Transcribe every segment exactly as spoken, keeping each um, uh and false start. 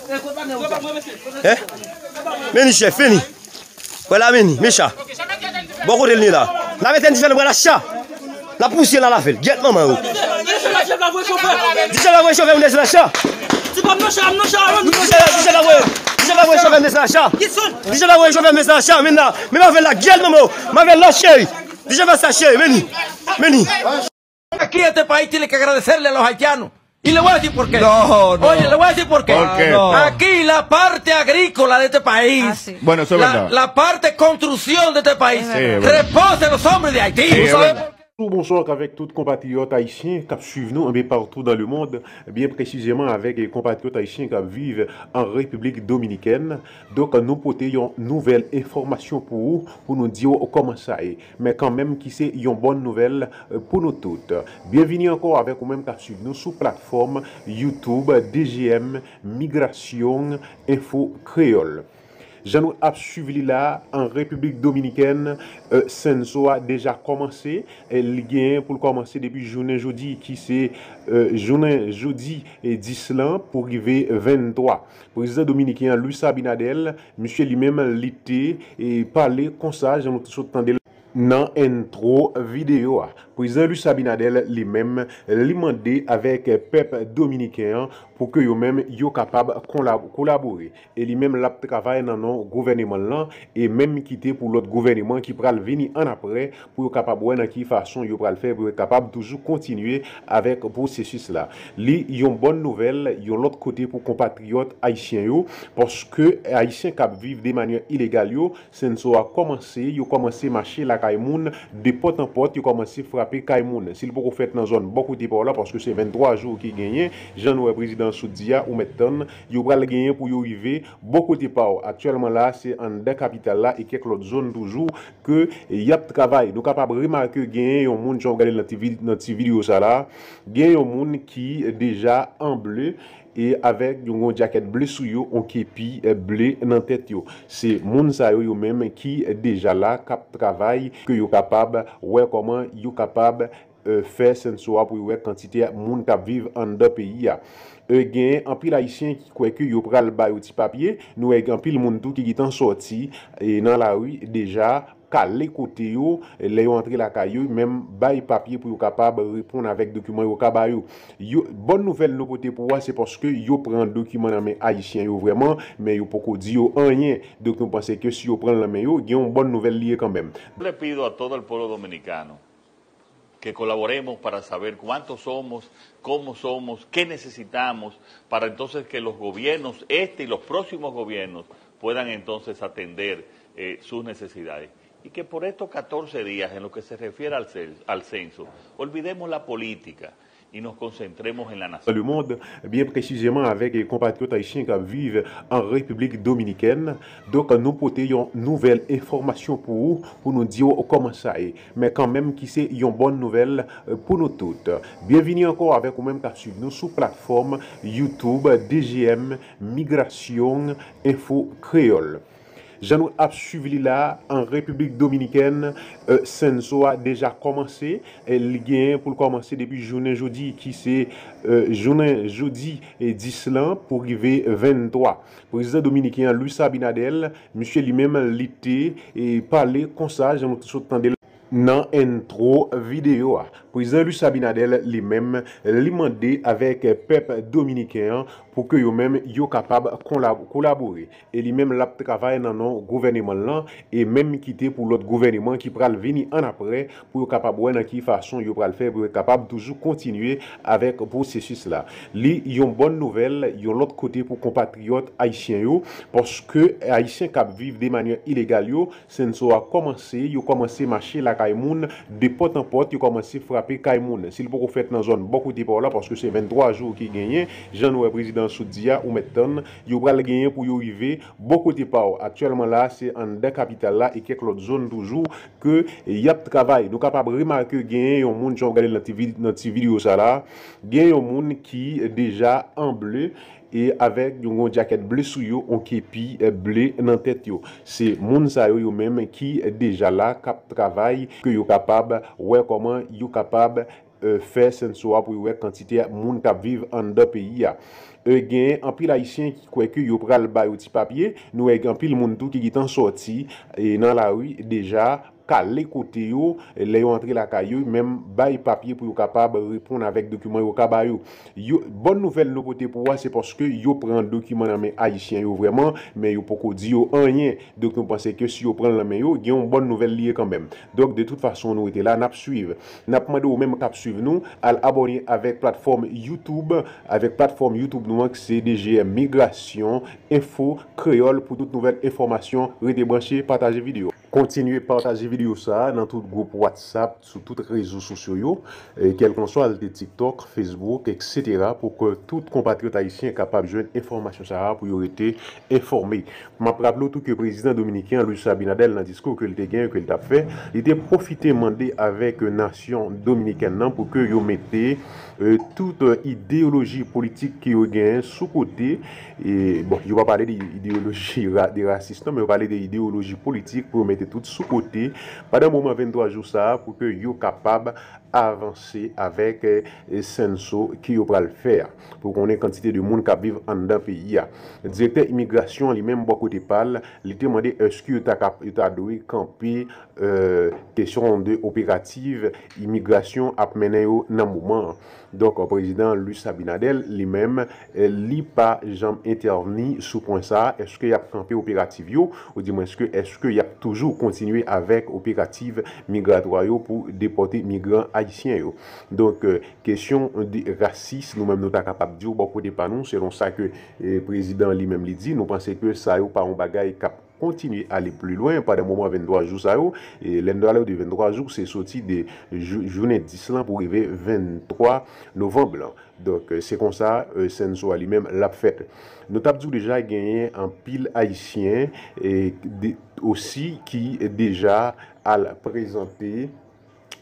Hein? Meni chèf, meni. Vwala meni, mecha. Bò kote l ye la. N ap etèn dife nou pral acha. N ap pouse l al avè l. Gyèt manman yo. Dife la voye chofè m desann acha. Dife la voye, dife la voye chofè m desann acha. Dife la voye chofè m desann acha. Men la, men m avè l la, gyèt manman yo. M avè l la cheri. Dife sa cheri, meni. Meni. Aquí este país tiene que agradecerle a los haitianos. Y le voy a decir por qué. No, no. Oye, le voy a decir por qué. ¿Por qué? No. Aquí la parte agrícola de este país, ah, sí, bueno, eso es la, verdad, la parte construcción de este país, sí, es verdad, reposa en los hombres de Haití. Sí, es verdad. Bonjou, bonswa avèk tout konpatriyòt ayisyen k ap swiv nou enben patou dan lemond, byen presizeman avèk konpatriyòt ayisyen k ap viv an Repiblik Dominikèn. Donk, nou pote yon nouvèl enfòmasyon pou ou, pou nou di w kòman sa ye. Men kanmenm ki se yon bòn nouvèl, eh, pou nou tout. Byenvini ankò avèk ou menm k ap swiv nou sou platfòm YouTube D G M Migrasyon Enfo Kreyòl. Jan nou ap swiv li la, an Repiblik Dominikèn, eh, censo a deja kòmanse. Eh, li genyen pou l kòmanse depi jounen jodi, ki se, eh, jounen jodi, eh, dis lan pou rive venntwa. Prezidan dominiken an, Luis Abinader, misye li menm, li te, eh, pale konsa, jan nou te sot tande l nan entwo videyo a. Prezidan Luis Abinader li menm, li mande avèk pèp dominiken an pou ke yo menm yo kapab konla-, kolabore. E li menm l ap travay nan non gouvèneman l lan, e menm kite pou lòt gouvèneman ki pral vini annapre pou yo kapab wè nan ki fason yo pral fè pou yo kapab toujou kontinye avèk pwosesis la. Li yon bòn nouvèl yon lòt kote pou konpatriyòt ayisyen yo, paske ayisyen k ap viv de manyè ilegal yo, censo a kòmanse, yo kòmanse mache lakay moun, de pòt an pòt, yo kòmanse frape kay moun. Si l poko fèt nan zòn bò kote pa w la, paske se venntwa jou ki genyen, jan nou wè prezidan an sot di a, ou mèt tann, yo pral genyen pou yo rive bò kote pa w. Aktyèlman la, se anndan kapital la e kèk lòt zòn toujou ke y ap travay. Nou kapab remake genyen yon moun, jan w gade l nan ti vid-, nan ti videyo sa la, gen yon moun ki deja an ble, e avèk yon, yon djakèt ble sou yo, yon kepi, eh, ble nan tèt yo. Se moun sa yo, yo menm ki deja la, k ap travay, ke yo kapab wè kòman yo kapab, eh, fè censo a pou yo wè kantite moun k ap viv anndan peyi a. Eh, gen anpil ayisyen ki kwè ke yo pral ba yo ti papye. Nou wè gen anpil moun tou ki gentan sòti, eh, nan lari deja, kale kote yo, lè yo antre lakay yo, menm bay papye pou yo kapab reponn avèk dokiman yo ka ba yo. Yo, bòn nouvèl nou pote pou ou a, se paske yo pran dokiman nan men ayisyen yo vrèman, men yo poko di yo anyen. Donk, nou panse ke si yo pran l nan men yo, gen yon bòn nouvèl li ye kanmenm. Le pido a todo el pueblo dominicano que colaboremos para saber cuántos somos, cómo somos, qué necesitamos, para entonces que los gobiernos, este y los próximos gobiernos, puedan entonces atender eh, sus necesidades. Y que por estos catorce días, en lo que se refiere al, cel- al censo, olvidemos la política y nos concentremos en la nación. Le Monde, byen presizeman avèk konpatriyòt ayisyen k ap viv an Repiblik Dominikèn. Donk, nou pote yon nouvèl enfòmasyon pou ou, pou nou di w kòman sa ye. Men kanmenm ki se yon bòn nouvèl, eh, pou nou tout. Byenvini ankò avèk ou menm k ap swiv nou sou platfòm YouTube D G M Migrasyon Enfo Kreyòl. Jan nou ap swiv li la, an Repiblik Dominikèn, eh, censo a deja kòmanse. Eh, li genyen pou l kòmanse depi jounen jodi, ki se, eh, jounen jodi, eh, dis lan pou rive venntwa. Prezidan dominiken an, Luis Abinader, misye li menm, li te, eh, pale konsa, jan nou te sot tande l nan entwo videyo a. Prezidan Luis Abinader li menm, li mande avèk pèp dominiken an pou ke yo menm yo kapab konla- kolabore. E li menm l ap travay nan non gouvèneman l lan, e menm kite pou lòt gouvèneman ki pral vini annapre pou yo kapab wè nan ki fason yo pral fè pou yo kapab toujou kontinye avèk pwosesis la. Li yon bòn nouvèl yon lòt kote pou konpatriyòt ayisyen yo, paske ayisyen k ap viv de manyè ilegal yo, censo a kòmanse, yo kòmanse mache lakay moun, de pòt an pòt, yo kòmanse frape kay moun. Si l poko fèt nan zòn bò kote pa w la, paske se venntwa jou ki genyen, jan nou wè prezidan an sot di a, ou mèt tann, yo pral genyen pou yo rive bò kote pa w. Aktyèlman la, se anndan kapital la e kèk lòt zòn toujou ke y ap travay. Nou kapab remake genyen yon moun, jan w gade l nan ti vid- nan ti videyo sa la, gen yon moun ki deja an ble, e avèk yon, yon djakèt ble sou yo, yon kepi, eh, ble nan tèt yo. Se moun sa yo, yo menm ki deja la, k ap travay, ke yo kapab wè kòman yo kapab, eh, fè censo a pou yo wè kantite moun k ap viv anndan peyi a. E, genyen anpil Ayisyen ki kwè ke yo pral ba yo ti papye. Nou wè gen anpil moun tou ki gentan sòti, e, nan lari deja, kale kote yo, lè yo antre lakay yo, menm bay papye pou yo kapab reponn avèk dokiman yo ka ba yo. Yo, bòn nouvèl nou pote pou ou a, se paske yo pran dokiman nan men Ayisyen yo vrèman, men yo poko di yo anyen. Donk, nou panse ke si yo pran l nan men yo, gen yon bòn nouvèl li ye kanmenm. Donk, de tout fason, nou rete la, n ap swiv. N ap mande ou menm k ap swiv nou, al abòne avèk platfòm YouTube, avèk platfòm YouTube nou an, ki se D G M Migrasyon Enfo Kreyòl. Pou tout nouvèl enfòmasyon, rete branche, pataje videyo. Kontinye pataje videyo sa a nan tout gwoup WhatsApp, sou tout rezo sosyo yo, e kèlkanswa l te TikTok, Facebook, et cetera, pou ke tout konpatriyòt ayisyen kapab jwenn enfòmasyon sa a, pou yo rete enfòme. M ap raple w tou ke prezidan dominiken an, Luis Abinader, nan diskou ke l te genyen, ke l t ap fè, li te pwofite mande avèk nasyon dominikèn nan pou ke yo mete, e, tout, e, ideyoloji politik ke yo genyen sou kote. E, bon, yo pa pale de ideyoloji ra-, de rasis non, men yo pale de ideyoloji politik pou yo mete tout sou kote pandan moman venntwa jou sa a pou ke yo kapab avanse avèk, e, senso ke yo pral fè a, pou konnen kantite de moun k ap viv anndan peyi a. Direktè imigrasyon an li menm bò kote pa l, li te mande èske yo ta kap-, yo ta dwe kanpe, e, kesyon de operativ imigrasyon ap mennen yo nan moman an. Donk, prezidan Luis Abinader li menm, e, li pa janm entèvni sou pwen sa a. Èske y ap kanpe operativ yo? Ou di mwen, èske, èske y ap toujou kontinye avèk operativ migratwa yo pou depòte migran ayisyen yo? Donk, e, kesyon de rasis, nou menm nou ta kapab di w bò kote pa nou, selon sa ke, e, prezidan li menm li di, nou panse ke sa yo pa yon bagay k ap kontinye ale pli lwen pandan moman venntwa jou sa yo. E lè n pale de venntwa jou, se soti de jou-, jounen dis lan pou rive venntwa novanm lan. Donk, e, se konsa, e, senso a li menm l ap fèt. Nou t ap di w deja genyen anpil Ayisyen, e, de, osi ki deja al prezante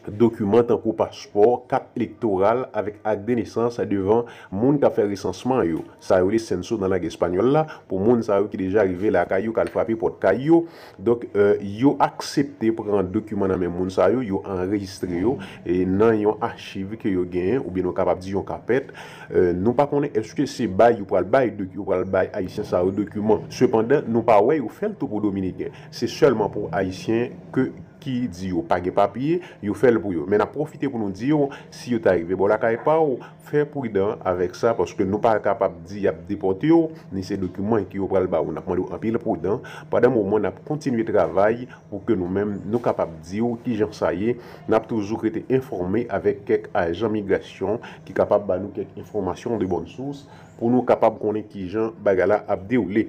dokiman tankou paspò, kat elektoral avèk ak de nesans devan moun k ap fè resansman yo. Sa yo rele senso nan lang espanyòl la, pou moun sa yo ki deja rive lakay yo, k al frape pòt kay yo. Donk, e, yo aksepte pran dokiman nan men moun sa yo, yo anrejistre yo, e, nan yon achiv ke yo genyen, oubyen nou kapab di yon kapèt. E, nou pa konnen èske se bay yo pral bay, dok-, yo pral bay Ayisyen sa yo dokiman. Sepandan, nou pa wè yo fè l tou pou Dominiken. Se sèlman pou Ayisyen ke ki di yo pa gen papye, yo fè l pou yo. Men n ap pwofite pou nou di w, si yo ta rive bò lakay pa w, fè pridan avèk sa, paske nou pa kapab di y ap depòte w, ni se dokiman ke yo pral ba w. N ap mande w anpil pridan. Pandan moman, n ap kontinye travay pou ke nou menm, nou kapab di w kijan sa ye. N ap toujou rete enfòme avèk kèk ajan migrasyon ki kapab ba nou kèk enfòmasyon de bòn sous, pou nou kapab konnen kijan bagay la ap dewoule.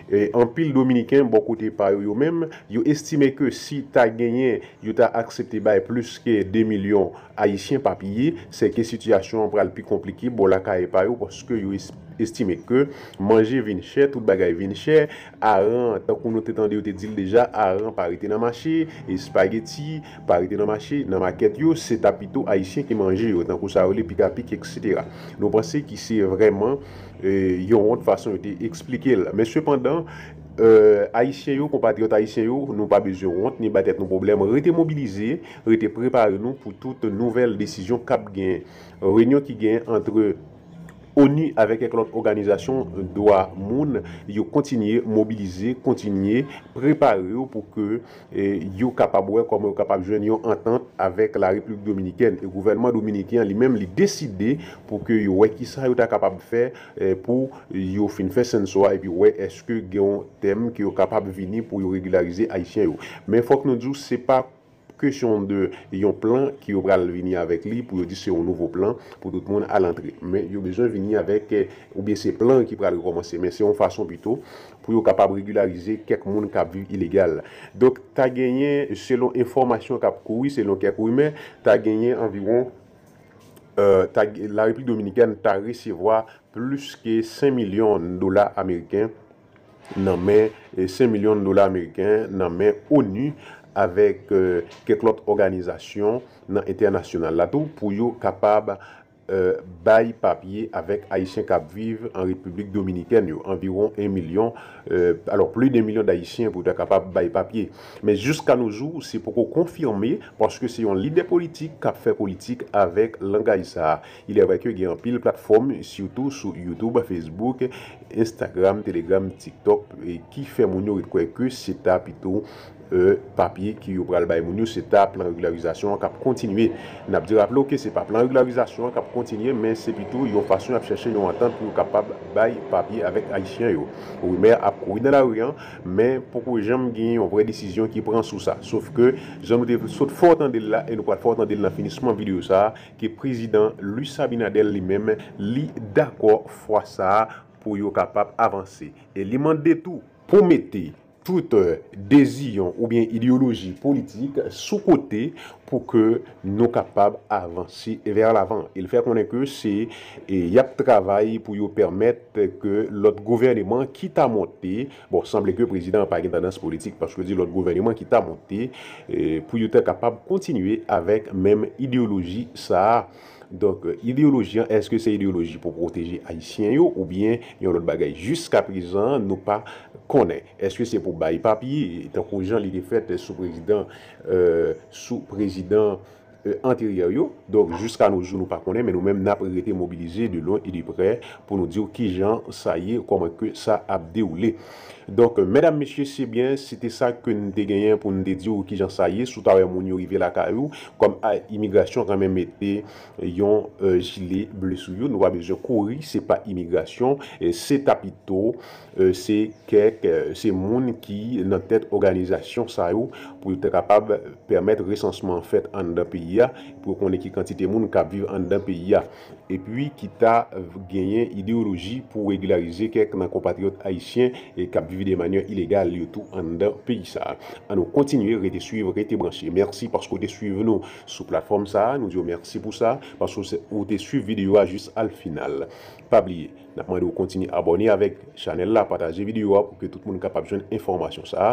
E, anpil Dominiken, bò kote pa yo, yo menm, yo estime ke si ta genyen, yo ta aksepte bay plis ke de milyon Ayisyen papye, sèke sitiyasyon an pral pi konplike bò lakay pa yo, paske yo es-, estime ke manje vin chè, tout bagay vin chè, aran, tankou nou te tande yo te di l deja, aran pa rete nan mache, espageti pa rete nan mache, nan makèt yo, se ta pito Ayisyen ki manje yo, tankou sa yo rele pikapik, et cetera. Nou panse ki se vrèman, e, yon wont fason yo te eksplike l. Men sepandan, e, Ayisyen yo, konpatriyòt ayisyen yo, nou pa bezwen wont ni ba tèt nou pwoblèm. Rete mobilize, rete prepare nou pou tout nouvèl desizyon k ap genyen. Reyinyon ki genyen ant ONU avèk kèk lòt òganizasyon dwa moun, yo kontinye mobilize, kontinye prepare yo pou ke, e, yo kapab wè kòman yo kapab jwenn yon antant avèk la Repiblik Dominikèn. E gouvènman dominiken an li menm, li deside pou ke yo wè kisa yo ta kapab fè, e, pou yo fin fè senso a, epi wè èske gen yon tèm ke yo kapab vini pou yo regilarize Ayisyen yo. Men fòk nou di w, se pa kesyon de yon plan ki yo pral vini avèk li pou yo di se yon nouvo plan pou tout moun al antre. Men yo bezwen vini avèk, e, oubyen se plan ki pral rekòmanse, men se yon fason pito pou yo kapab regilarize kèk moun k ap viv ilegal. Donk, ta genyen, selon enfòmasyon k ap kouri, selon kèk rimè, ta genyen anviwon, e, ta, la Repiblik Dominikèn ta resevwa plis ke senk milyon dola ameriken nan men, e, senk milyon dola ameriken nan men ONU avèk, e, kèk lòt òganizasyon nan entènasyonal la tou pou yo kapab euh, bay papye avèk Ayisyen k ap viv an Repiblik Dominikèn yo, anviwon en milyon, euh, alò, plis de milyon d Ayisyen pou yo ta kapab bay papye. Men jiska nos jours, se poko konfime, paske se yon lidè politik k ap fè politik avèk langaj sa a. Il est vrai que gen anpil platfòm, sitou sou YouTube, Facebook, Instagram, Telegram, TikTok, e ki fè moun yo ret kwè ke se ta pito, euh, papye ke yo pral bay moun yo, se ta plan regularizasyon an k ap kontinye. N ap di raple w ke se pa plan regularizasyon an k ap kontinye, men se pito yon fason y ap chèche yon antant pou yo kapab bay papye avèk Ayisyen yo. Rimè ap kouri nan lari an, men poko janm gen yon vrè desizyon ki pran sou sa. Sof ke, jan nou te sot fè w tande l la, e nou pral fè w tande l nan finisman videyo sa a, ke prezidan Luis Abinader li menm, li dakò fwa sa a pou yo kapab avanse. E li mande tou pou mete tout, euh, dezizyon oubyen ideyoloji politik sou kote pou ke nou kapab avanse vè lavan. E l fè konnen ke se, e, y ap travay pou yo pèmèt ke lòt gouvèneman ki ta monte, bon, sanble ke prezidan an pa gen tandans politik, paske di lòt gouvèneman ki ta monte, e, pou yo ta kapab kontinye avèk menm ideyoloji sa a. Donk, ideyoloji an, èske se ideyoloji pou pwoteje Ayisyen yo oubyen yon lòt bagay? Jiska prezan, nou pa konnen. Èske se pou bay papye, tankou jan li te fèt sou prezidan, euh, sou prezidan, euh, anteryè yo? Donk, jiska nos jours, nou pa konnen, men nou menm, n ap rete mobilize de lwen e de prè pou nou di w kijan sa ye, kòman ke sa ap dewoule. Donk, medam, mesye, se byen, se te sa ke n te genyen pou n te di w kijan sa ye. Si w ta wè moun yo rive lakay ou, kòm a, imigrasyon kanmenm mete yon, euh, jile ble sou yo, nou pa bezwen kouri, se pa imigrasyon, e se ta pito, euh, se kèk, euh, se moun ki nan tèt òganizasyon sa yo pou yo te kapab pèmèt resansman an fèt anndan peyi a, pou yo konnen ki kantite moun k ap viv anndan peyi a. Epi ki ta genyen ideyoloji pou regilarize kèk nan konpatriyòt ayisyen e k ap viv de manyè ilegal yo tou anndan peyi sa a. Ann nou kontinye rete swiv, rete branche. Mèsi paske w te swiv nou sou platfòm sa a. Nou di w mèsi pou sa, paske w se, ou te swiv videyo a jis al final. Pa bliye, n ap mande w kontinye abòne avèk chanèl la, pataje videyo a pou ke tout moun kapab jwenn enfòmasyon sa a.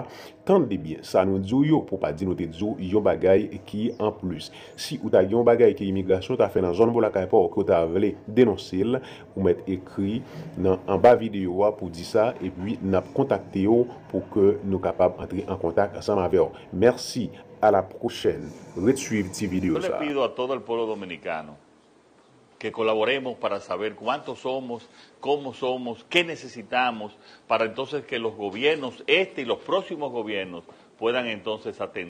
Tande byen sa nou di w yo, pou pa di nou te di w yon bagay ki anplis. Si ou ta gen yon bagay ke imigrasyon ta fè nan zòn bò lakay pa w, ke w ta vle denonse l, ou mèt ekri nan anba videyo a pou di sa, epi n ap kontakte w pou ke nou kapab antre an kontak ansanm avè w. Mèsi, a la pwochèn. Ret swiv ti videyo sa a. Yo le pido a todo el pueblo dominicano que colaboremos para saber cuántos somos, cómo somos, qué necesitamos, para entonces que los gobiernos, este y los próximos gobiernos, puedan entonces atender.